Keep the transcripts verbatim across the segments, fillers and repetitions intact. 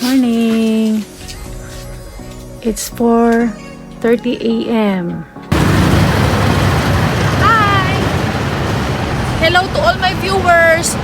Morning. It's four thirty a m. Hi! Hello to all my viewers.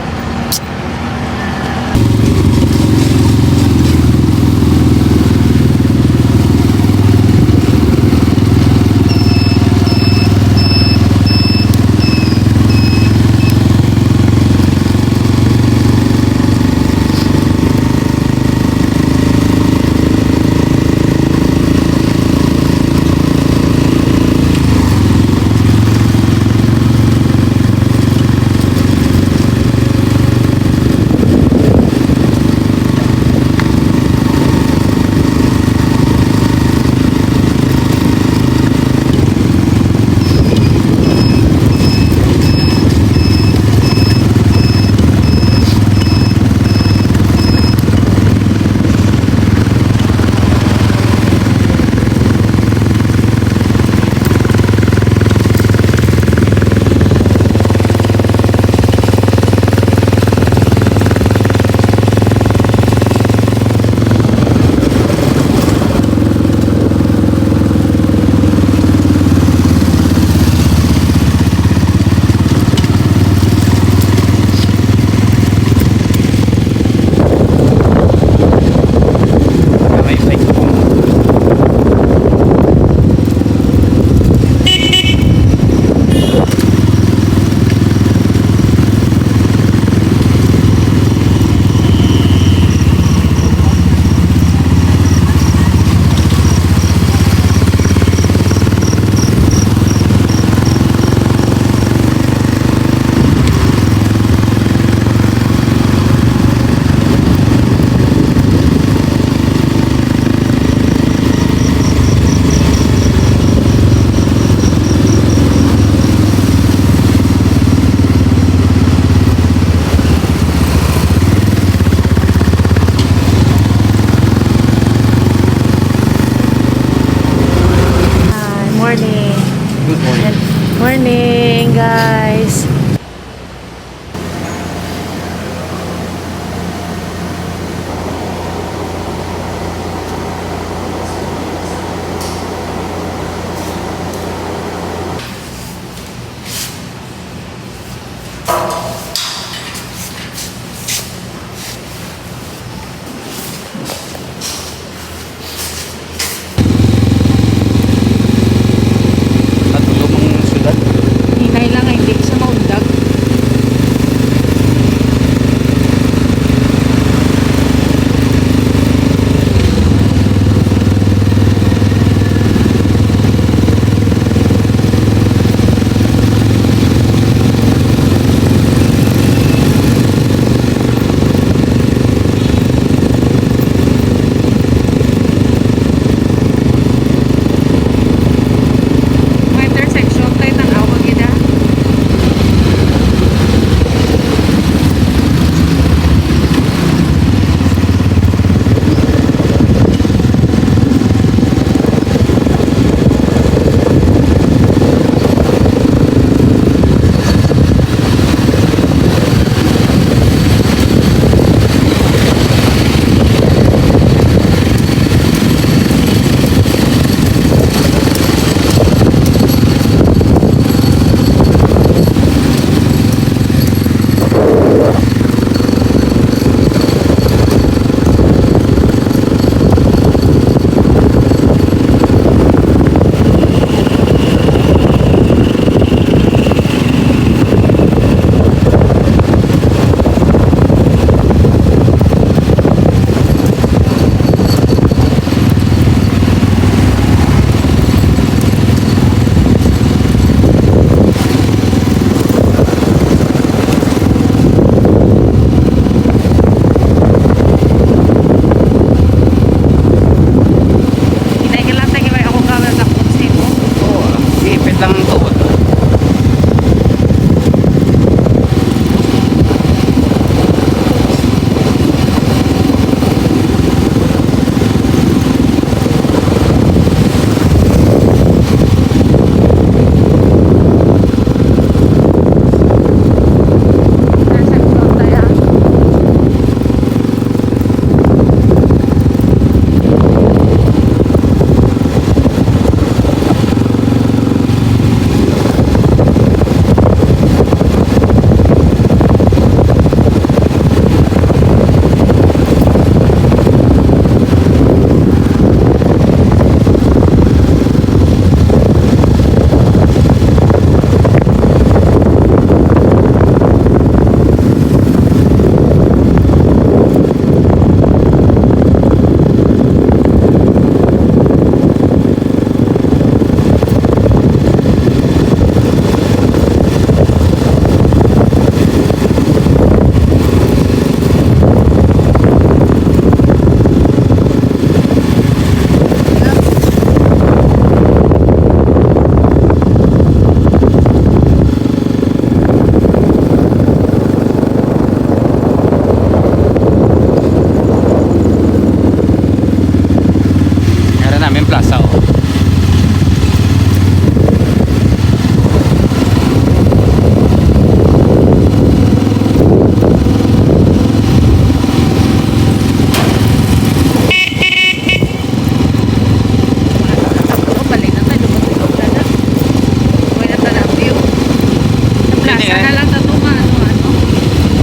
Sana lang tatunga, ano, ano.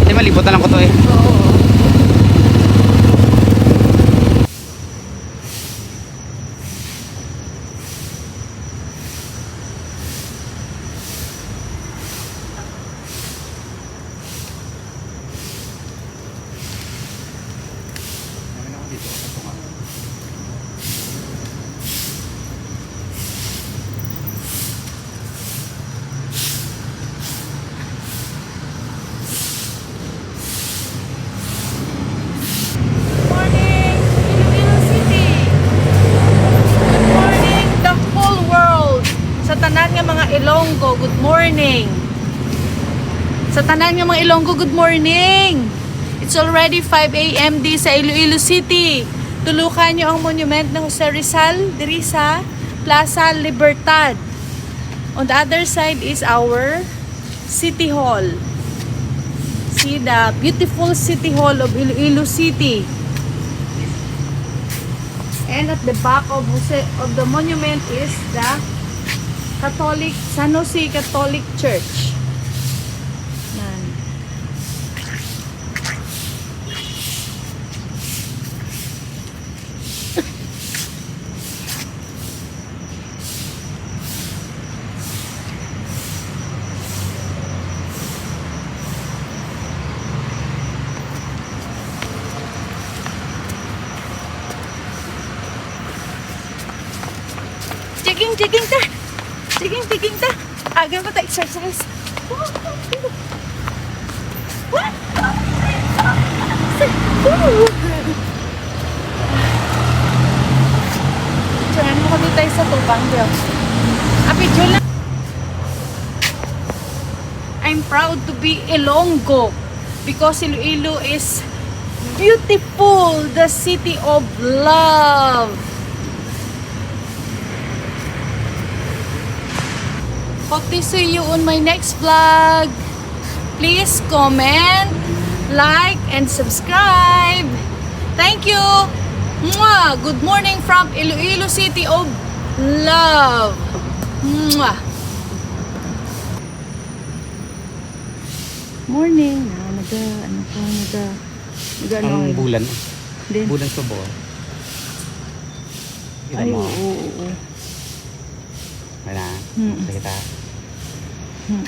Hindi, malibot na lang ko to eh. Oo. Good morning, Iloilo City. Good morning, the whole world. Sa tanan nga mga Ilonggo, good morning. Sa tanan nga mga Ilonggo, good morning. It's already five a m di sa Iloilo City. Tulukan nyo ang monument ng Jose Rizal diri sa Plaza Libertad. On the other side is our City Hall. See the beautiful City Hall of Iloilo City. And at the back of Jose, of the monument is the Catholic, San Jose Catholic Church. Yan. Jogging, jogging ta. Jogging, jogging ta. Aga pa ta exercise. What? Picturean mo kami tayo sa tubang, Diyo. Ah, picture lang. I'm proud to be Ilonggo because Iloilo is beautiful, the city of love. Hope to see you on my next vlog. Please comment, like, and subscribe. Thank you. Mwah! Good morning from Iloilo City of Love. Mwah! Morning. Ah, naga, ano pa, naga, naga, ano, Ang bulan. Din. Bulan sa buo. Kita Ay, mo? Oo, oo, oo. Wala. Mm. Nakita? Mm.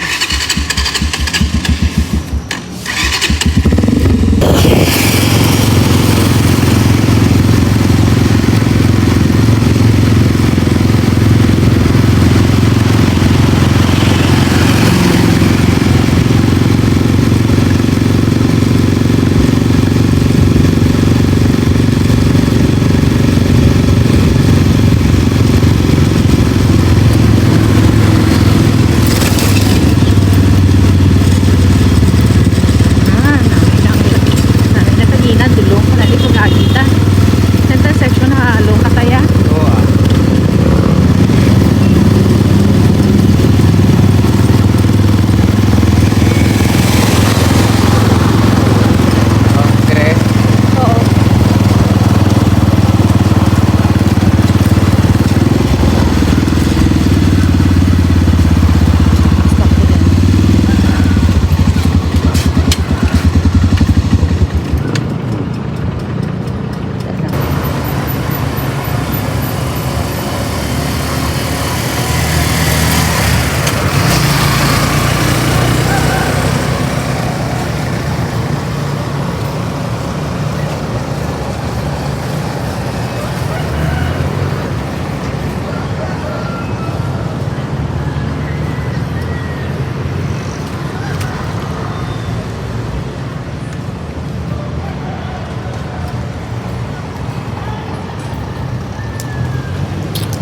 Ah, namin na, namin na kanina, dulong ka na, di pag-agita. Center section, halong ka kaya? Oo, ah. Oh, dire. Oo.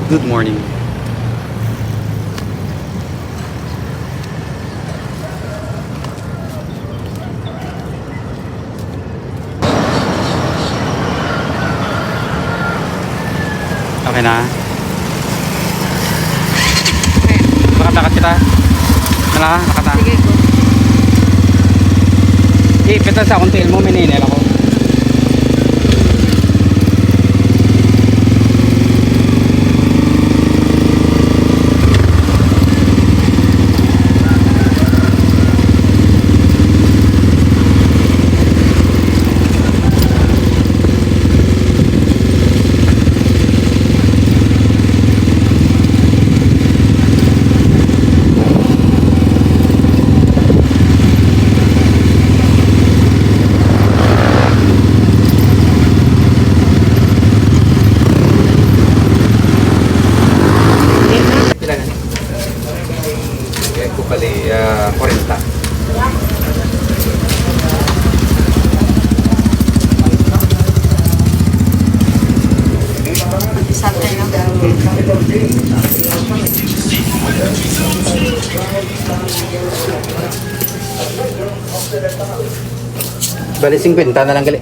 Good morning. Okay na? Okay. Makatakad kita. Wala, nakata. Sige, go. Eh, pita sa akong tail mo, may nainel ako. Bali, singkwenta na lang gali.